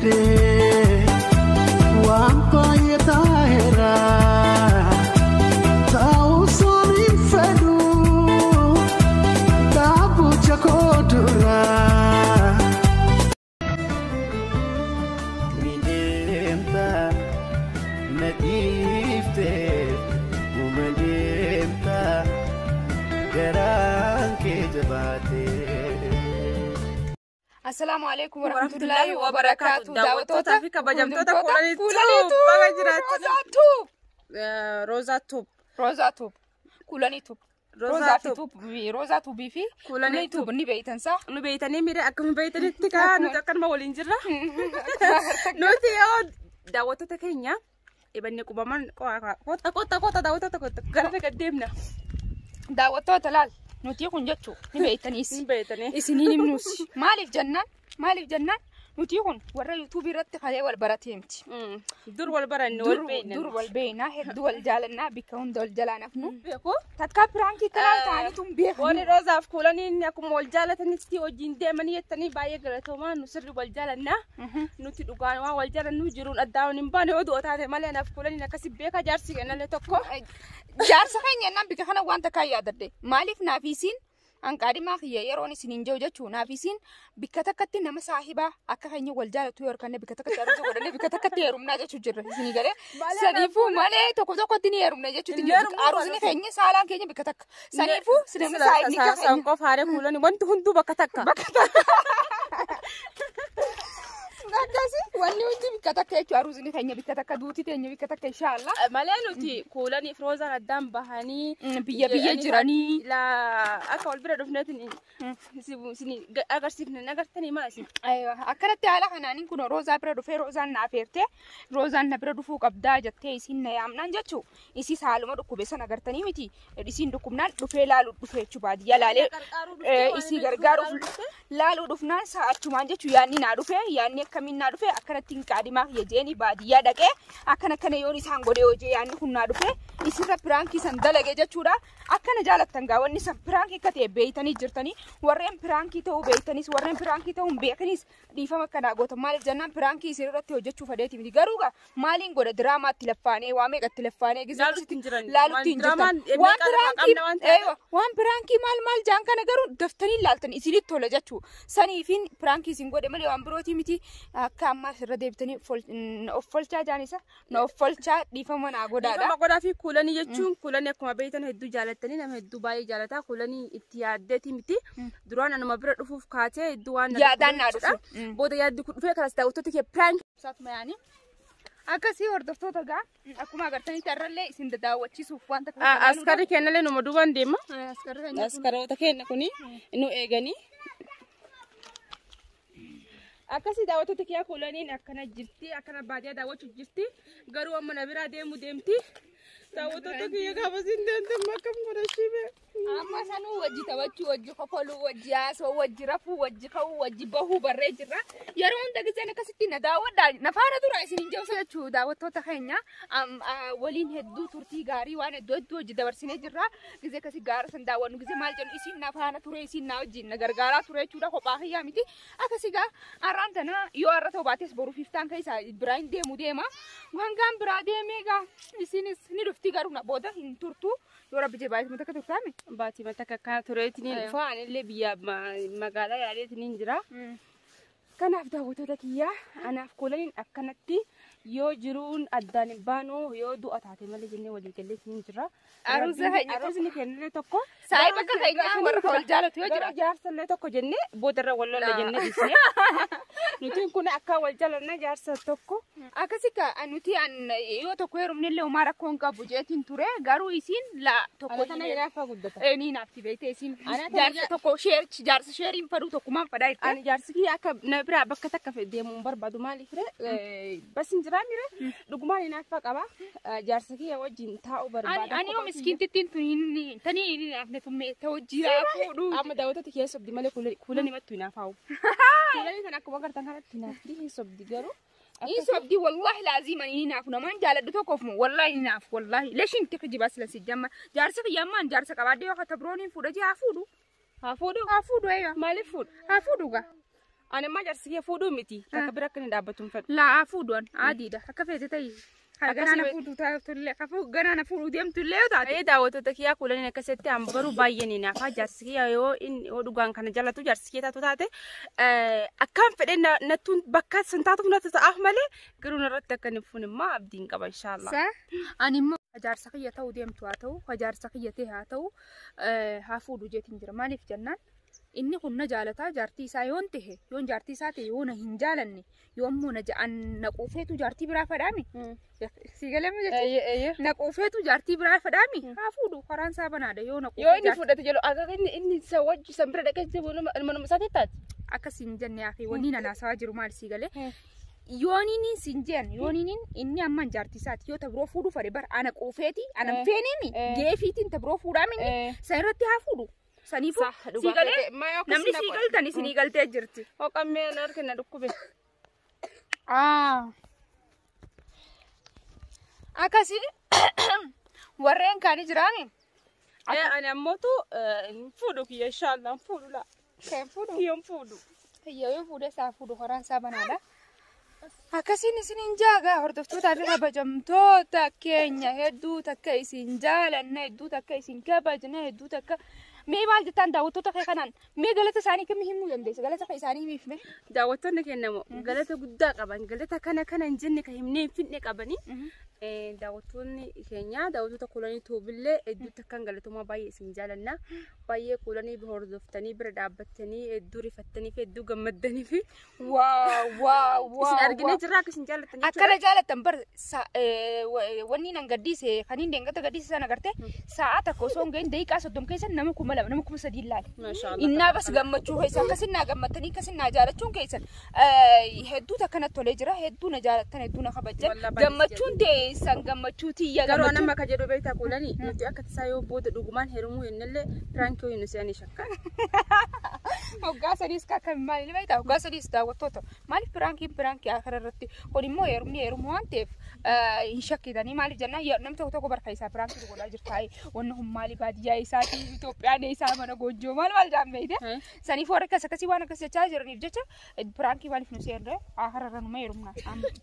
Jedhee waan baay'ee taa'eera ta'uusaan hin fedhu dhaabucha koo dura. Ni deemta na dhiiftee uma deemta garaan kee jabaatee. Assalaamu alaikum warahmatullahi wabarakaatu. Daawwattootaa fi kabajamtoota Kuulaniitu Kuulaniitu baga jiraattan. Roozaa Tuub. Roozaa Tuub. Roozaa Tuub. Kuulanii Tuub. Roozaa Roozaa fi Tuub. Tuub. Roozaa Tuubii fi Kuulanii Kuulanii Tuub ni beeytan saa. Nu beeytanii miidha akkuma beeytanitti kaa nuti akkanuma waliin jirra. Nuti yoo daawwattoota keenya dhibanne qubaman kota kota kota daawwattoota kota gara gad deemna. Daawwattoota laal nuti kun jechuu ni beeytaniis. Ni beeytanii. Isiniin himnuus. Maaliif jennaan nuti kun warra yuutuubii irratti kalee wal baratee miti. Dur wal baranne wal beeyna. Dur wal beeynaa, hedduu wal jaalannaa, bikka hunda wal jalaa nafnu. Beeku. Takkaa piraankii kanaa ta'aniitu hin beeknu. Warri Roozaaf Kuulaniin akkuma wal jaalatanitti hojiin deemanii jettanii baay'ee galatoomaa, nu sirri wal jaalannaa. Nuti dhugaan waan wal jaalannu jiruun addaan hin baane yoo du'a taate malee anaaf Kuulaniin akkasi beekaa, jaarsi kennallee tokko. Jaarsa keenya jennaan bika kana waan takkaa yaadadde. Maaliif naafisiin hanqaadhimaa kiyya yeroon isin hin jiru jechuu naafisiin bikka takkatti nama saahibaa akka keenya wal jaalatu yoo harkanne bikka takkatti aruusa godhanne bikka takkatti heerumnaa jechuu jirra isinii galee. Saniifuu malee tokko tokkotti ni heerumna jechuutti Hin jirra. heerumnu. Aruusni keenya saalaan keenya bikka takka. Saniifuu sinamni saahibni San keenya. qofaare Kuulanii wanti hunduu bakka takka. Akkasi wanni hundi bikka takka jechuudha, aruusni keenya bikka takka, duuti teenya bikka takka, inshaallah. Malee nuti Kuulaniif Roozaan addaan bahanii Biyya biyya jiranii. Laa akka wal bira dhufneetiin isin agarsiifne agartanii maa isin. Aywa, akkanatti haala kanaanin kun Roozaa bira dhufee, Roozaan na afeerte, Roozaan na bira dhufuu qabdaa jettee isiin na yaamnaan jechuu isii saaluma dhukkube sana agartanii miti, isiin dhukkubnaan dhufee laaluu dhufe jechuu, baadiyyaa laalee Gargaaruu dhuftee waan isii inni gargaaruuf dhuftee? Laaluu dhufnaan sa'achumaan jechuu yaadni naa dhufe, yaadni akkamiin naa dhufe, akkanatti hin qaadimaa kiyya jeeni baadiyyaa dhaqee akkana akkana yoon isaan godhee hojii yaadni kun naa dhufe, isirra piraankii san dalage jechuudha. Akkana jaalattan gaa, wanni san piraankii akka ta'e beeytanii jirtanii, warreen piraankii ta'uu beeytanis, warreen piraankii ta'uu hin beekanis dhiifama akkanaa gootan. Maaliif jennaan piraankii isin irratti hojjechuu fadeeti miti, garuu gaa maaliin godha, diraamaatti laffaanee waa meeqatti laffaanee gizee Laaluutti hin jiran. Laaluutti hin jirtan. Diraamaan Waan meeqa lafaa piraankii qabna waan ta'eef. Eewa, waan piraankii maal maal jaan kana garuu daftanii laaltan isinitti tola jechuu saniifin piraankii isin godhe malee waan birootii miti. Akka ammaa asirra deebitanii of folchaa jaan isa na of folchaa, dhiifama naa godhaadha. Dhiifama godhaa fi Kuulanii jechuun Kuulanii akkuma beektan hedduu jaalattanii, nama hedduu baay'ee jaalataa. Kuulanii itti yaaddeeti miti. Duraan anuma bira dhufuuf kaatee hedduu waan na Yaadaan naa dhufe dhufe. jechuudha. Booda yaaddi kun dhufee kanas daawwattoota kee piraank. Saatuma yaani. Akkasii hordoftoota gaa, akkuma agartanitti har'allee isin daawwachiisuuf wanta Askarri kennallee numa duubaan deema. Askarri keenya kun Askaroota keenya kuni nu eeganii. Akkasii daawwattoota kiyyaa, Kuulaniin akkana jirti, akkana baadiyyaa daawwachuuf jirti. Garuu amma na biraa deemu deemti. Daawwattoota kiyya, gaafa isin deemte akkam godhachii bee. Amma sanuu wajji taphachuu, wajji kofaluu, wajji haasoo, wajji rafuu, wajji ka'uu, wajji bahuu barree jirra. Yeroo hunda giseen akkasitti na daawwadhaa. Na faana tura isin hin jawsa jechuu. Daawwattoota keenya waliin hedduu turtii gaarii waan hedduu hedduu hojii dabarsinee jirra. Gisee akkasii gaara san daawwannu, gisee maal jennu, isin na faana ture, isin na wajjin na gargaaraa ture jechuudha, kophaa kiyyaa miti. Akkasii gaa har'aan tana yoo har'a ta'u baates boruuf iftaan keessa biraa hin deemu deema. Hangaan biraa deemee gaa isinis ni dhufti, garuu na booda hin turtu. Yoo rabbi jee baay'ee takka turtaame. Baatii mata kakkaa tureetiin dhufa, anillee biyya magaalaa yaaleetiin jira. Kanaaf daawwattoota kiyyaa, anaaf Kuulaniin akkanatti yoo jiruun addaan hin baanu yoo du'a taate malee jennee walii galleetiin jira. Aruusa keenya. Aruusni kennillee tokko. Saahiba akka keenyaa warra wal jaalatu yoo Garuu jiraatu. jaarsallee tokko jennee boodarra wal lolla jennee dhiisnee. Nuti kun akka wal jaalanna jaarsa tokko. Akkasi ka nuti an yoo tokko heerumne illee homaa rakkoo hin qabu jeetiin ture, garuu isiin la tokko Ana tana hinaaffaa guddata. Ni naafti beekte isiin Ana tana jaarsa tokko sheer jaarsa sheeriin faduu tokkumaan fadhaa jette. Ani jaarsi kiyya akka na biraa bakka takka deemuu hin barbaadu. Maaliif ree, bas hin jiraanni dhugumaan hinaaffaa qaba. Jaarsa kiyya wajjin taa'uu barbaada. Ani yoo miskiintittiin tun hin tanii hin naafne tumme ta'u jiraa fuudhuu. Amma daawwattoota kiyya, sobdi malee Kuulanii mattu hinaafaa'u. Kuulanii kan akkuma agartan kanatti hinaafti, hin sobdi garuu. Ni sobdi, wallahi laazima ni naafu, namaan jaaladhu tokkoof moo wallahi ni naafu, wallahi leshin itti kijibaa sila si jamma jaarsa kiyyammaan jaarsa qabaadde yoo kata birooniin fuudha jee haa fuudhu. Haa fuudhu. Haa fuudhu eeyya. Maaliif fuudhu? Haa fuudhu gaa. Ani immoo jaarsi kee fuudhuu miti. Takka bira akka inni dhaabbatu hin fedhu. Laa fuudhuun adiidha. Akka feete ta'i. Ganaana fuudhuu taatullee ganaana fuudhuu deemtullee yoo taate. Ee daawwattoota kiyyaa kuulaniin akkasitti an garuu baay'ee ni naafa. Jaarsi kiyya yoo inni yoo dhugaan kana jaalatu jaarsi kiyya taatu taate akkaan fedhe nattuun bakka san taatuuf natti ta'aaf malee garuu narratti akka inni fuun immoo abdiin qaba inshaallah. Ani immoo jaarsa kiyya ta'uu deemtu haa ta'u, jaarsa kiyya ta'e haa ta'u, haa fuudhu jeetiin jira. Maaliif jennaan inni kun na jaalataa jaartii isaa yoon ta'e, yoon jaartii isaa ta'e yoo na hin jaalanne, yoo immoo na ja'an na quufeetu jaartii biraa fadhaami. Si galee jechuudha. Na quufeetu jaartii biraa fadhaami. Haa fuudhu karaan isaa banaadha yoo na Yoo inni quufee fudhate jedhu akka inni isa wajji san bira dhaqee manuma isaatti taati. Akkasiin jennee hafe wanni na naasawaa jiru maal si galee. Yooniin siin jeen yooniin inni amman jaartii isaati yoo tabiroo fuudhu fedhe bar ana quufeeti ana hin feeneemi geefiitiin tabiroo fuudhaami inni san irratti haa fuudhu. Saniifuu sii galee namni sii galtan isinii galtee jirti. Hoqammee na harka na dhukkube. Akkasii warreen kaanii jiraani. Ani ammootu hin fuudhu kiyya inshaallah hin fuudhu laa. Kan fuudhu. Kiyya hin fuudhu. Kiyya yoo fuudhe isaa fuudhu karaan isaa banaadha. Akkasiin isiniin jaagaa hordoftootaa fi kabajamtoota keenya hedduu takka isin jaalanna hedduu takka isin kabajna hedduu takka mee maal jettaan daawwattoota kee kanaan mee galata isaanii kamii himuu dandeessa galata kee isaanii himiif mee. Daawwattoonni kennamu galata guddaa qaban galata kana kana hin jenne kan himnee hin finne qabanii daawwattoonni keenya daawwattoota kuulanii tuubillee hedduu takkaan galatomaa baay'ee isin jaalanna baay'ee kuulanii hordoftanii bira dhaabbattanii hedduu rifattanii fi hedduu gammaddanii fi Waa waa waa. isin arginee jirra akka isin jaallattan jechuudha. Akkana jaallattan bar wanni nan gaddise kan inni deengata gaddise sana agarte sa'a tokko osoo hin gahin daqiiqaa 30 keessa nama 2000 nama 3000 laale. Innaa bas gammachuu keessa akkasin naa gammattanii akkasin naa jaalachuun keessan hedduu takkanatti tolee jira hedduu na jaalattan hedduu na kabajjan gammachuun teessan gammachuu tiyya Garuu nama akka jedhu beektaa kuulanii nuti akka tasaa yoo booda dhugumaan heerumuu hennellee piraankii ho'i nu se'anii shakkaan. Hoggaa sadiis akka maali beektaa hoggaa sadiis daawwattoota maaliif piraankiin piraankii akara irratti kun immoo heerumni heerumuu waan ta'eef hin shakkitanii maaliif jennaan namni tokko tokko barka isaa piraankii godhaa jirta wanni kun maali baadiyyaa isaatii Itoophiyaan isaa mana goojjoo maal maal jaan beekte saniif warra akkas akkasii waan akkas jechaa jiraniif jecha piraankii maaliif nu seerre akara irra numa heerumna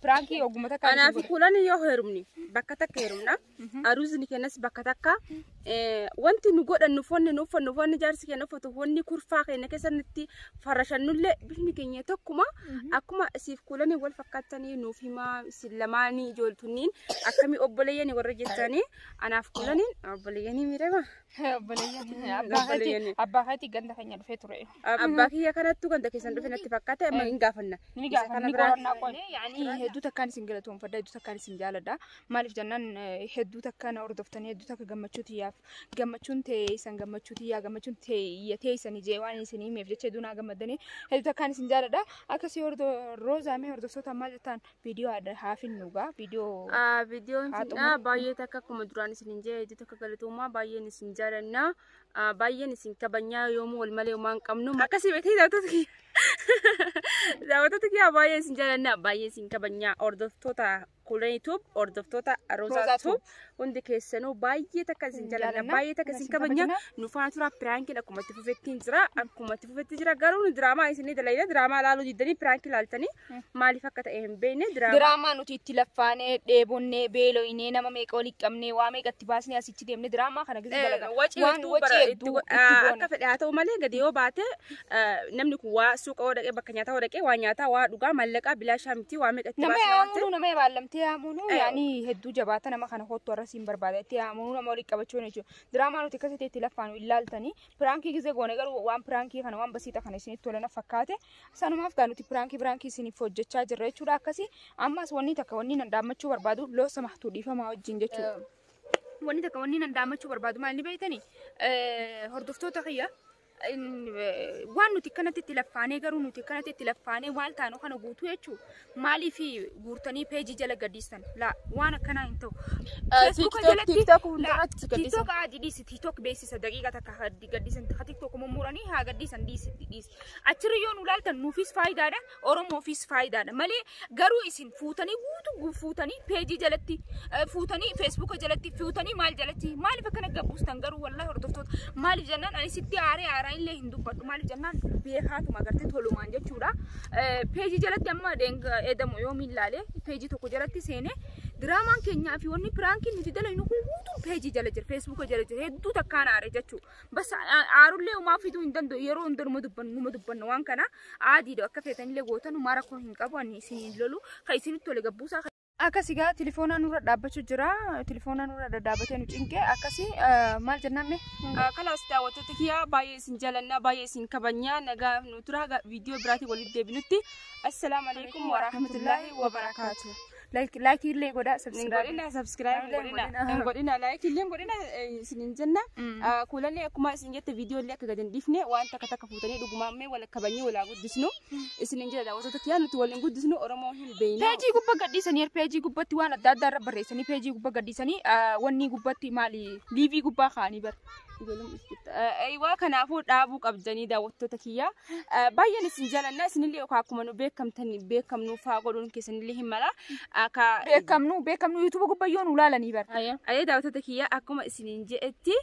piraankii ogummaa takka. Kanaaf kuulanii yoo heerumni bakka takka heerumna aruuzni kennas bakka takka wanti nu godhannu foonni nu uffannu foonni jaarsi keenya uffatu foonni kurfaa keenya keessatti farashannullee bifni keenya tokkuma akkuma siif kuulanii wal fakkaatanii nuuf himaa isin lamaanii ijooltunniin akkamii obboleeyyanii warra jettanii anaaf kuulaniin obboleeyyanii miidhama. Obboleeyyanii. Abbaa keetii ganda keenya dhufee ture. Abbaa kiyya kanattu ganda keessan dhufe natti fakkaate amma hin gaafanna. Ni gaafanna ni qorannaa qoone. Yaani hedduu takkaan isin galatoomfadha hedduu takkaan isin jaaladha. Maaliif jennaan hedduu takkaan hordoftanii hedduu takka gammachuu tiyyaaf gammachuun teessan gammachuu tiyyaa gammachuun teessan ijee waan isin himeef jecha hedduu naa gammaddanii hedduu takkaan isin jaaladha. Akkasii roozaamee hordoftoota maal jettaan viidiyoo haa finnu gaa viidiyoo. Viidiyoon finnaa baay'ee takka akkuma duraan isin hin jee hedduu takka galatoomaa baay'een isin jaalannaa baay'een isin kabajnaa yoomuu wal malee homaa hin qabnu. Akkasii beektee daawwattoota kiyya. Daawwattoota kiyya baay'een isin jaalannaa baay'een isin kabajnaa hordoftoota kuulanii tuub hordoftoota roozaa tuub hundi keessanuu baay'ee takka isin jaalannaa baay'ee takka isin kabajnaa nu faana turaa piraankiin akkuma itti fufetti jira akkuma itti fufetti jira garuu nu diraamaa isinii dalayna diraamaa laaluu diddanii piraankii laaltanii maaliif akka ta'e hin beekne diraamaa nuti itti laffaanee dheebonnee beeloynee nama meeqa walii qabnee waa meeqa itti baasnee asitti deemnee diraamaa kana gisa dalagaa waan wacii hedduu akka fedhe haa ta'u malee gadi yoo baate namni kun waa suuqa yoo dhaqee bakka nyaataa yoo dhaqee waa nyaataa waa dhugaa mallaqaa bilaashaa miti waa meeqa itti baasnee waan ta'eef. Nama yaalamtee yaamunuu yaani hedduu jabaata nama kana kottu warra siin barbaada itti yaamunuu nama walii qabachuun jechuudha. Diraamaa nuti akkasitti itti laffaanu ilaaltanii piraankii gisee goone garuu waan piraankii kana waan basiixa kana isinitti tolan fakkaate sanumaaf gaa nuti piraankii isiniif hojjechaa jirra jechuudha. Akkasii ammas wanni takka wanni nan daammachuu barbaadu loosa mahtuu dhiifamaa wajjin jechuudha. Wanni takka wanni nan daammachuu barbaadu maal ni beektanii hordoftoota kiyya waan nuti akkanatti itti laffaanee garuu nuti akkanatti itti laffaanee waan taanu kana guutuu jechuudha. Maaliif guurtanii peejii jala gadhiistan? Laa waan akkanaa hin ta'u. TikTok hundarratti gadhiisan. TikTok adii dhiisi TikTok beeksisa daqiiqa takka gadhiisan TikTok mummuranii haa gadhiisan dhiisi dhiisi. Achirra yoo nu ilaaltan nuufis faayidaadha Oromoofis faayidaadha malee garuu isin fuutanii guutuu fuutanii peejii jalatti fuutanii feesbuuka jalatti fuutanii maal jalatti maaliif akkana gabbuustan garuu wallahi hordoftoota maaliif jennaan ani sitti aaree aaraa illee hin dubbadhu maaliif jennaan beekaatuma agartee tolumaan jechuudha. Peejii jalatti amma eedamu yoo miillaalee peejii tokko jalatti seenee diraamaan keenyaa fi wanni piraankiin nuti dalagnu kun guutuun peejii jala jira, feesbuuka jala jira, hedduu takkaan aare jechuudha. Bas aarullee homaa fiduu hin danda'u, yeroo hunda numa dubbannu numa dubbannu waan kana aadiidha akka feetanillee gootan homaa rakkoo hin qabu, ani isin hin lolu kan isinitti tole gabbuusaa. Akkasii gaa telefoonaa nurra dhaabbachuu jira. Telefoonaa nurra dhadhaabbatee nu cinqee akkasii maal jennaan mee? Kalaas daawwattoota kiyyaa, baay'ee isin jaalannaa, baay'ee isin kabajnaa, nagaa nu tura, viidiyoo biraatiin walitti deebinutti. Assalaamu alaikum warahmatullaahi wabarakaatu. Like illee godhaa, Hin subscribe. godhina subscribe, hin godhina, hin godhina like illee hin godhina isinin jenna. Kuulallee akkuma isin jette viidiyoo illee akka gadi hin dhiifne waan takka takka fuutanii dhugumaan mee wal kabajnee walaa guddisnu isinin jedha. Daawwattoota kiyyaa, nuti waliin guddisnu Oromoo hin beekna. Peejii gubbaa gadhiisanii, peejii gubbatti waan adda addaa irra barreessanii, peejii gubbaa gadhiisanii, wanni gubbatti maali liivii gubbaa kaa'anii bara. Eewwaa, kanaafuu dhaabuu qabdanii daawwattoota kiyyaa. Baay'een isin jaalannaa, isinillee yookaan akkuma nu beekamtan beekamnuuf haa godhuun keessanillee hin mala. Akka Beekamnu yuutuuba gubbaa yoo nu ilaalanii bara. Ayee, daawwattoota kiyyaa, akkuma isiniin jedhetti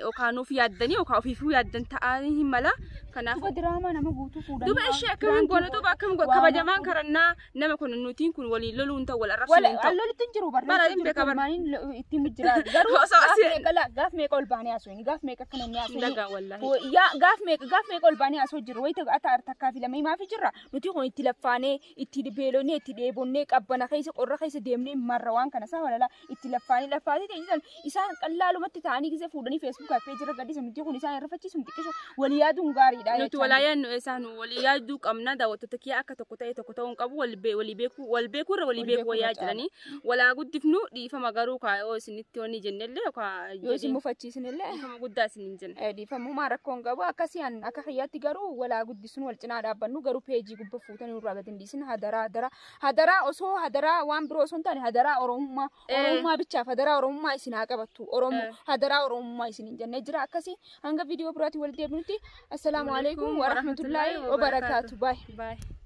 yookaan nuuf yaaddanii yookaan ofiifuu yaaddan ta'anii hin mala. Kanaafuu Duba diraamaa nama guutuu fuudhanii. Duba ishee akkamiin goona, duba akkamiin goona, kabajamaan karannaa nama kun nutiin kun waliin loluun ta'u, wal arrabsuun hin ta'u. Lolitti hin jiru. Bara hin beeka bara. Maaliin ittiin jira garuu Osoo gaaf asii- meeqa gaaf meeqa ol baanee haasofni, gaaf meeqa akkana inni haasofni. Dhagaa wallaahi. Yaa gaaf meeqa ol baanee haasoo jirru, wayita ata takkaa fi lama himaa fi jirra. Nuti kun itti laffaanee, itti beelonee, itti dheebonnee, qabbana keessa, qorra keessa deemnee marra waan kana isaa walala itti laffaanee laffaatee ta'e isaan qallaalumatti ta'anii gisee fuudhanii feesbuukaa fi jira gadhiisa. Nuti kun isaan irrafachiisu xiqqisho walii yaaduun gaariidha. Nuti walaa yaadnu isaan walii yaaduu qabna. Daawwattoota kiyya, akka tokko ta'e tokko ta'uu hin qabu, walii beekuu, wal beekuu irra walii beekuu wayyaa jedhanii walaa guddifnu. Dhiifama garuu kaayoo isinitti wanni jennellee yookaan Yoo isin mufachiisinillee dhiifama guddaa isiniin jenna. Dhiifamummaa rakkoo hin qabu. Akkasii an akka kiyyaatti garuu walaa guddisuun wal cinaa dhaabbannu, garuu peejii gubbaa fuutanii nurraa gadi hin dhiisin, hadaraa, hadaraa, hadaraa, osoo hadaraa waan biroo osoo hin taane hadaraa Oromummaa, Oromummaa bichaaf, hadaraa Oromummaa isin haa qabattu Oromoo, hadaraa Oromummaa isin hin jennee jira. Akkasii hanga viidiyoo biraatiin wal deebinutti assalaamu alaikum warahmatullaahi wabarakaatu, baay. Baay.